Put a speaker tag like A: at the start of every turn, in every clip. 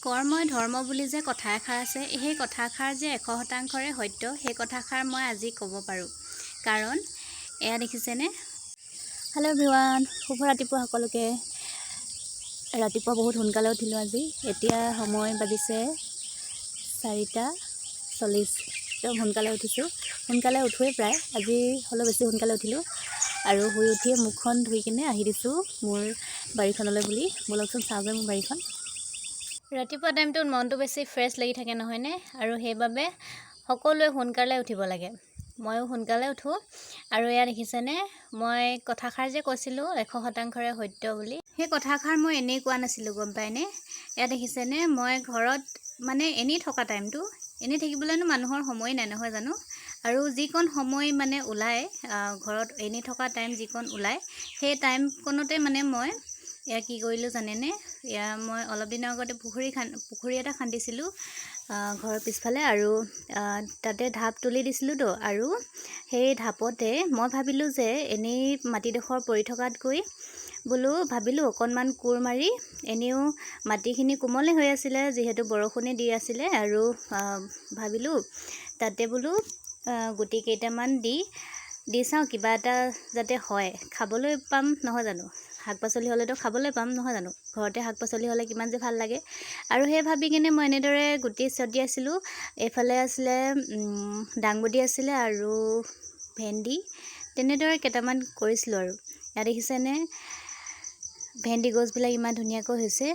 A: কৰ্মই ধৰ্ম বুলি যে কথা এষাৰ আছে, সেই কথাষাৰ যে 100 শতাংশৰে সত্য, সেই কথাষাৰ মই আজি ক'ব পাৰোঁ। কাৰণ এয়া দেখিছেনে? হেল্ল' এভৰিৱান, শুভ ৰাতিপুৱা সকলোকে। ৰাতিপুৱা বহুত সোনকালে উঠিলোঁ আজি। এতিয়া সময় বাজিছে 4টা 40। একদম সোনকালে উঠিছোঁ। সোনকালে উঠোৱেই প্ৰায়, আজি হ'লেও বেছি সোনকালে উঠিলোঁ। আৰু শুই উঠিয়ে মুখখন ধুই কিনে আহি দিছোঁ মোৰ বাৰীখনলৈ বুলি। ব'লকচোন, চাওঁগৈ মোৰ বাৰীখন। ৰাতিপুৱা টাইমটোত মনটো বেছি ফ্ৰেছ লাগি থাকে, নহয়নে? আৰু সেইবাবে সকলোৱে সোনকালে উঠিব লাগে। ময়ো সোনকালে উঠোঁ। আৰু এয়া দেখিছেনে? মই কথাষাৰ যে কৈছিলোঁ 100 শতাংশৰে সত্য বুলি, সেই কথাষাৰ মই এনেই কোৱা নাছিলোঁ, গম পায়নে? এয়া দেখিছেনে? মই ঘৰত মানে এনেই থকা টাইমটো, এনেই থাকিবলৈনো মানুহৰ সময় নাই, নহয় জানো? আৰু যিকণ সময় মানে ওলায়, ঘৰত এনেই থকা টাইম যিকণ ওলায়, সেই টাইমকণতে মানে মই এয়া কি কৰিলোঁ জানেনে? এয়া মই অলপ দিনৰ আগতে পুখুৰী এটা খান্দিছিলোঁ ঘৰৰ পিছফালে আৰু তাতে ঢাপ তুলি দিছিলোঁতো। আৰু সেই ঢাপতে মই ভাবিলোঁ যে এনেই মাটিডোখৰ পৰি থকাতকৈ বোলো ভাবিলোঁ অকণমান কোৰ মাৰি, এনেও মাটিখিনি কোমলেই হৈ আছিলে যিহেতু বৰষুণে দি আছিলে, আৰু ভাবিলোঁ তাতে বোলো গুটি কেইটামান দি দি চাওঁ, কিবা এটা যাতে হয়, খাবলৈ পাম, নহয় জানো? শাক পাচলি হ'লেতো খাবলৈ পাম, নহয় জানো? ঘৰতে শাক পাচলি হ'লে কিমান যে ভাল লাগে! আৰু সেই ভাবি কিনে মই এনেদৰে গুটি ছটিয়াইছিলোঁ। এইফালে আছিলে দাংবডি আছিলে আৰু ভেন্দি, তেনেদৰে কেইটামান কৰিছিলোঁ। আৰু ইয়াত দেখিছেনে, ভেন্দি গছবিলাক ইমান ধুনীয়াকৈ হৈছে।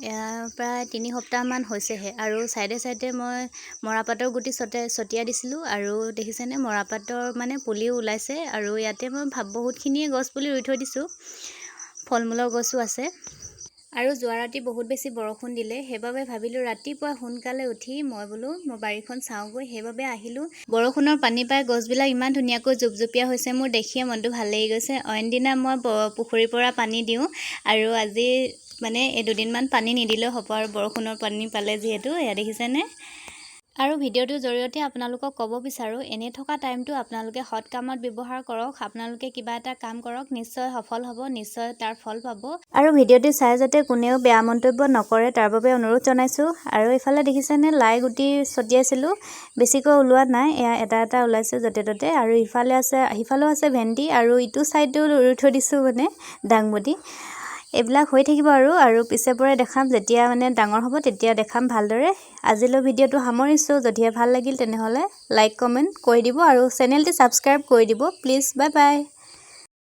A: এয়া প্ৰায় 3 সপ্তাহমান হৈছেহে। আৰু ছাইডে ছাইডে মই মৰাপাটৰ গুটি ছটিয়াই ছটিয়াই দিছিলোঁ। আৰু দেখিছেনে, মৰাপাটৰ মানে পুলিও ওলাইছে। আৰু ইয়াতে মই বহুতখিনিয়ে গছ পুলি ৰুই থৈ দিছোঁ, ফল মূলৰ গছো আছে। আৰু যোৱা ৰাতি বহুত বেছি বৰষুণ দিলে, সেইবাবে ভাবিলোঁ ৰাতিপুৱা সোনকালে উঠি মই বোলো মোৰ বাৰীখন চাওঁগৈ। সেইবাবে আহিলোঁ। বৰষুণৰ পানী পাই গছবিলাক ইমান ধুনীয়াকৈ জুপজুপীয়া হৈছে, মোৰ দেখিয়ে মনটো ভাল লাগি গৈছে। অইন দিনা মই পুখুৰীৰ পৰা পানী দিওঁ আৰু আজি মানে এই দুদিনমান পানী নিদিলেও হ'ব আৰু, বৰষুণৰ পানী পালে যিহেতু। এয়া দেখিছেনে? আৰু ভিডিঅ'টোৰ জৰিয়তে আপোনালোকক ক'ব বিচাৰোঁ, এনেই থকা টাইমটো আপোনালোকে সৎ কামত ব্যৱহাৰ কৰক। আপোনালোকে কিবা এটা কাম কৰক, নিশ্চয় সফল হ'ব, নিশ্চয় তাৰ ফল পাব। আৰু ভিডিঅ'টো চাই যাতে কোনেও বেয়া মন্তব্য নকৰে, তাৰ বাবে অনুৰোধ জনাইছোঁ। আৰু এইফালে দেখিছেনে, লাই গুটি ছটিয়াইছিলোঁ, বেছিকৈ ওলোৱা নাই, এয়া এটা এটা ওলাইছে য'তে ত'তে। আৰু ইফালে আছে, সিফালেও আছে ভেন্দি আৰু ইটো ছাইডেও ৰুই থৈ দিছোঁ মানে দাংবডি। এইবিলাক হৈ থাকিব আৰু পিছে পৰে দেখাম, যেতিয়া মানে ডাঙৰ হ'ব তেতিয়া দেখাম ভালদৰে। আজিলৈ ভিডিঅ'টো সামৰিছোঁ। যদিহে ভাল লাগিল, তেনেহ'লে লাইক, কমেণ্ট কৰি দিব আৰু চেনেলটি ছাবস্ক্ৰাইব কৰি দিব প্লিজ। Bye bye.